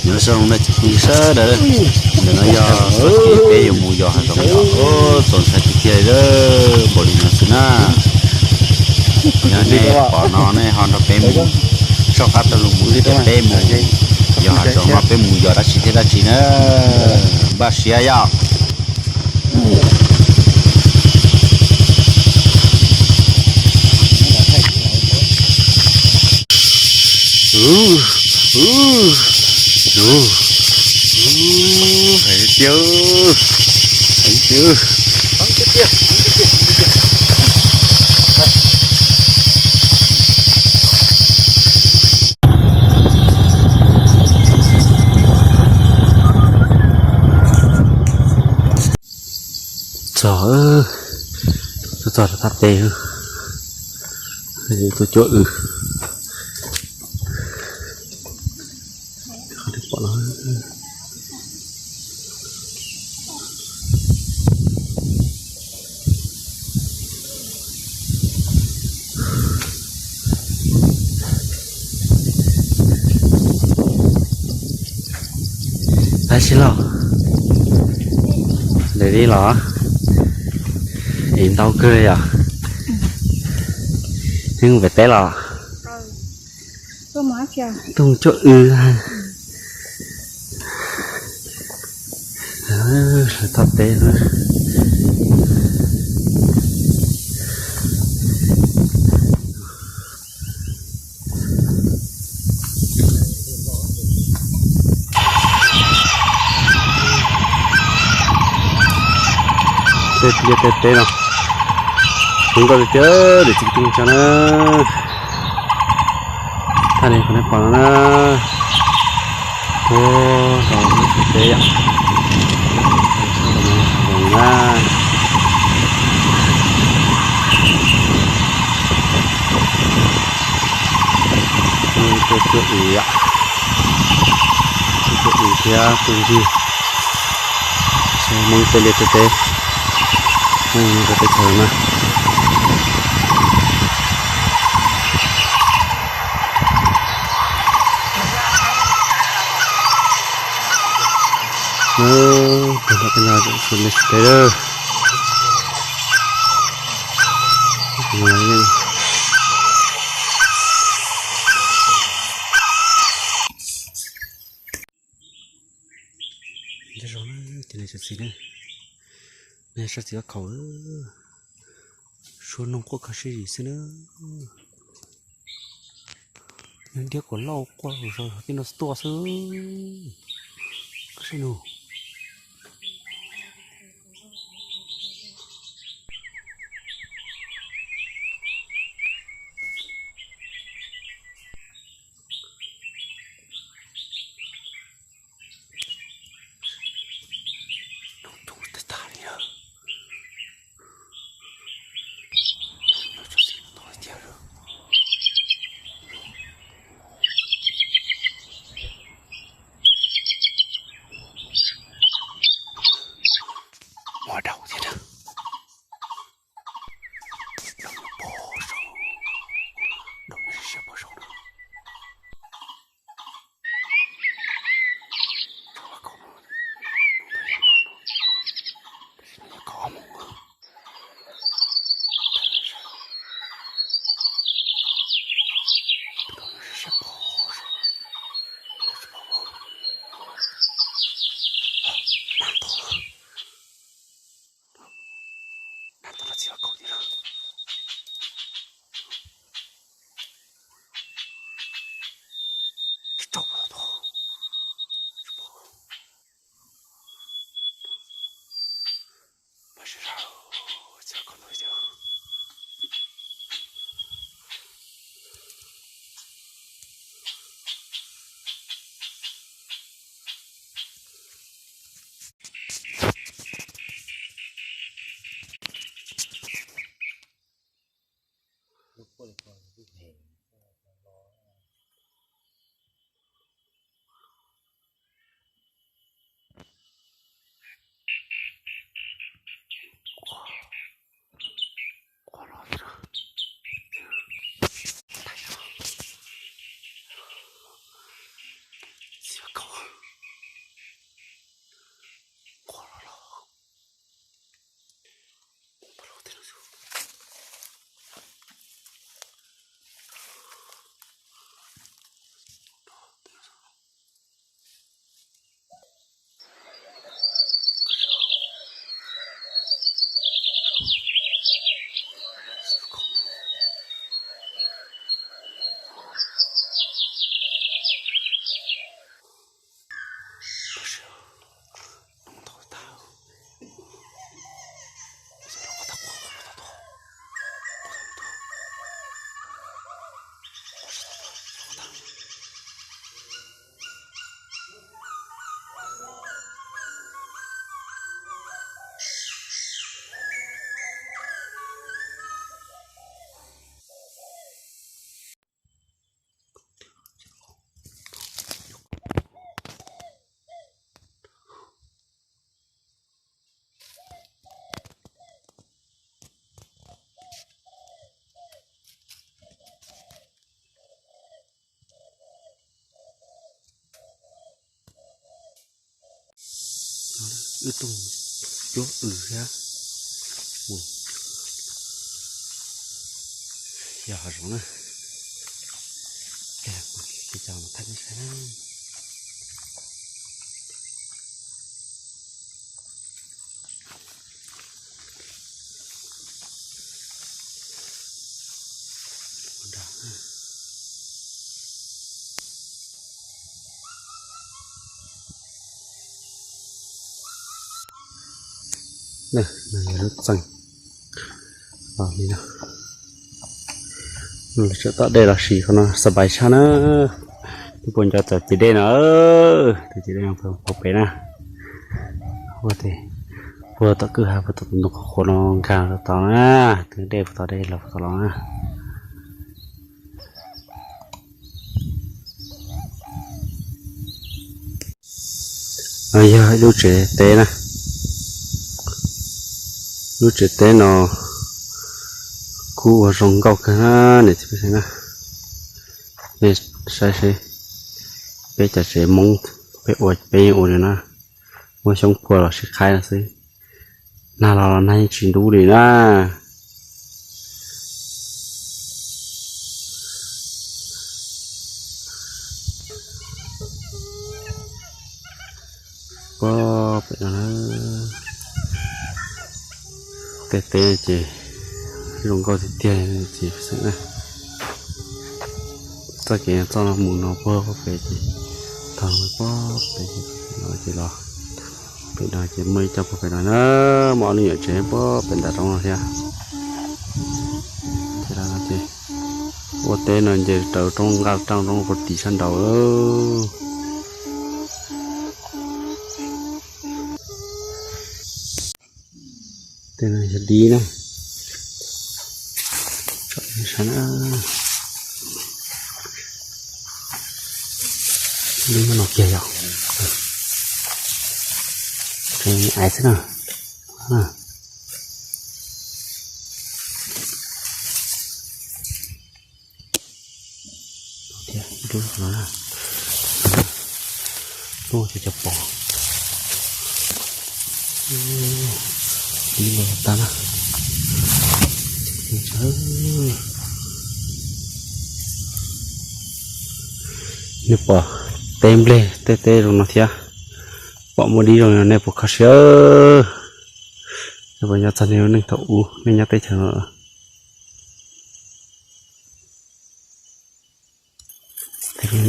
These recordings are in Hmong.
Nyob zoo nej tsoom phooj ywg sawv daws, ntawm no yog thaum peb yuav mus yos hav zoov yom, txaus ntshai tiag tiag li, npaum li no xwb na. Yog nej pom no nej ho nrog peb mus, soj qab taug lus mus thiab, peb mus yos hav zoov no peb mus yos dab tsi thiab dab tsi na, npaj siab yom. Heev tiag, heev tiag. Txog, txog rau thaj teb, tus cuab w. Tab sis los, lawv li los, es ntau kawg yom. Neb mus pem teb los? Tuaj cuab w. Lawv thaj teb. Tej liaj tej teb no, zoo nkauj tiag tiag, tsis tau tso na. Thaj li qhov nej pom no na, puag rau lub teb yom, na. Tuaj cuab w yom, tuaj cuab w thiab tuaj ncig saib Hmoob tej liaj tej teb, Hmoob rau teb chaws na. Tag nrho peb no tseem xws li teb lawm. Nyob zoo na cov niam cov txiv na, nej sab txiv ob khaum, suab noog quaj kho siab zim xwb na. Nws diab kom lauj quaj zom zaws tib no tuaj xwb. Koj saib nws. Nws tus tag tag li na. Nws tso xim no tiag lawm. Cov kaus nquag los los, mus pab lub tej no xwb. Wb tuaj cuab wb thiab. Yog hav zoov na. Ces cov no thaij nej saib na. Lub txeem los li no, lawv tseem tom dej los sis qhov no xa pais tshaj na. Twb puas nco txog ces dej no, tus ces dej no puag pem na. Puag tom kwj ha puag tom ntoo qhov qhuav no nkag tod na, tus dej puag tom dej los puag tom los na. No yog ib lub tsev teb na. Lub tsev teb no kuj ua zoo nkauj kawg na, niam txiv pej xeem na. Nej saib seb, peb cov tsev Hmoob peb ua peb yeej ua li na, muab xyoob phua los sib qhaib no xwb. Nag los los nag yeej tsis ntub li na. Puag pem no na, tej teb ces zoo nkauj tiag tiag ces xwb na. Txoj kev txoj no mus no puag pem ces tog puag pem no ces los pem no ces muaj ib co puag pem no na, muaj ob lub nyuam tsev puag pem nram roob no thiab. Ces ua teb no nce raws roob nqaj roob roob puag tim sab nraud. Tej no yog dib na. Saib na. Dib no kiag yog. Aiv xwb na. Thiab ib lub no na, lub cov cov pom, dib no tag na. Nej pom teb nplej tej teb zoo no thiab, pom muaj dib zoo no nej puas kho siab? Nej puas nco txog nej lub neej thaum ub nej nyob teb chaws no?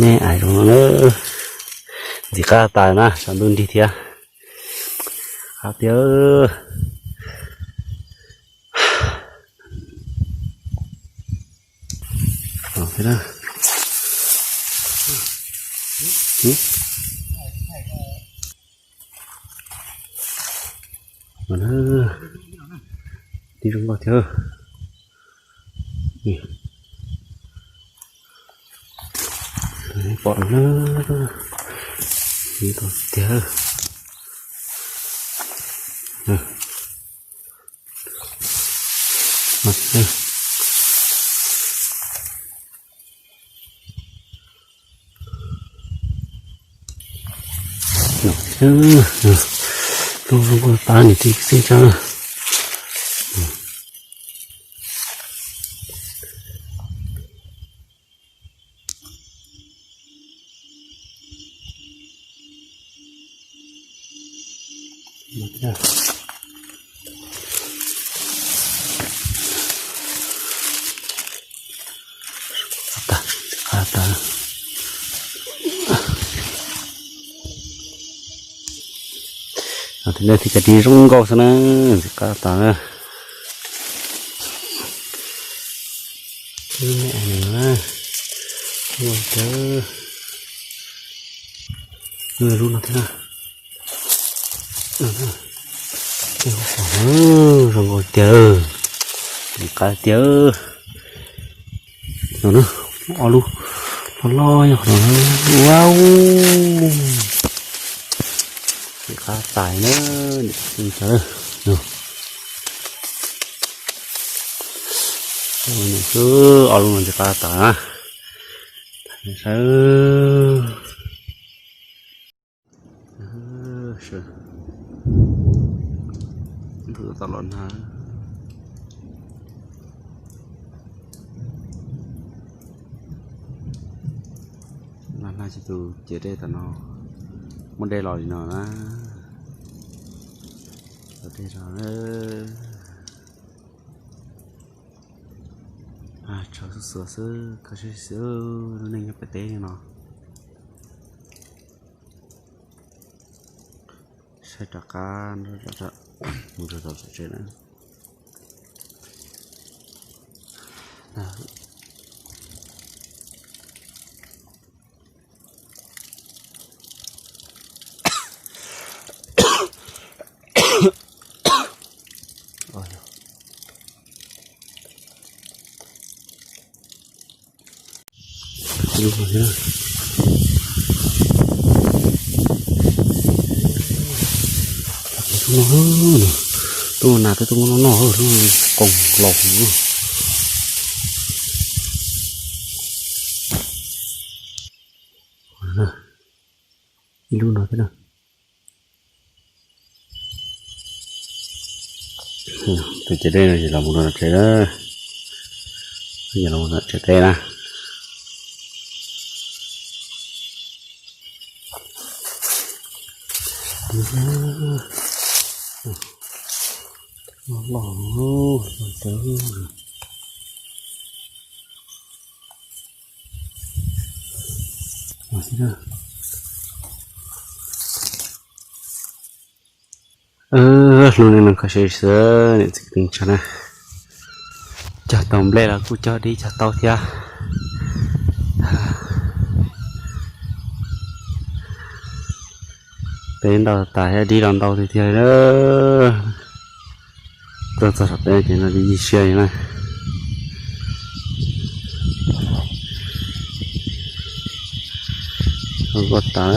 Nej aiv zoo no na, ntxim qab tas na, saum ntuj nrig thiab. Qab tiag. Dib zoo nkauj thiab. Pom na, dib tiag. Lub zoo nkauj tas niam txiv xeeb tsa. Tus no thiaj cov dib zoo nkauj xwb na, ntxim qab tas na. Lub no thiab na. Tej hauv paus zoo nkauj tiag, ntxim qab tiag. No na, ob lub loj loj nyob qhov no na. Wow, ntxim qab tas na, niam txiv xeeb tsa. Xwb ob lub no ntxim qab tas na. Saib. Npawg tau los nag. Los nag tsis tus ciav dej tas no, muaj dej los li no na. Los dej los. Tshav xuj xuav xwb, kho siab xwb, lub neej nyob pem teb no. Saib rov qab mus rau tom tsev na. Tuaj nas, tuaj muab noj noj, lub qoos laus. Ib lub no thiab na. Tus ciav dej no ces los mus rau tsev, los mus rau tsev teb na. Lub neej no kho siab xwb niam txiv kwv tij neej tsa na. Cog tau nplej los kuj cog dib cog taub thiab. Peb ntau tas thiab, dib los ntau tiag tiag. Tuaj txog saum peb ces no li ib siab li na. Nkauj tas.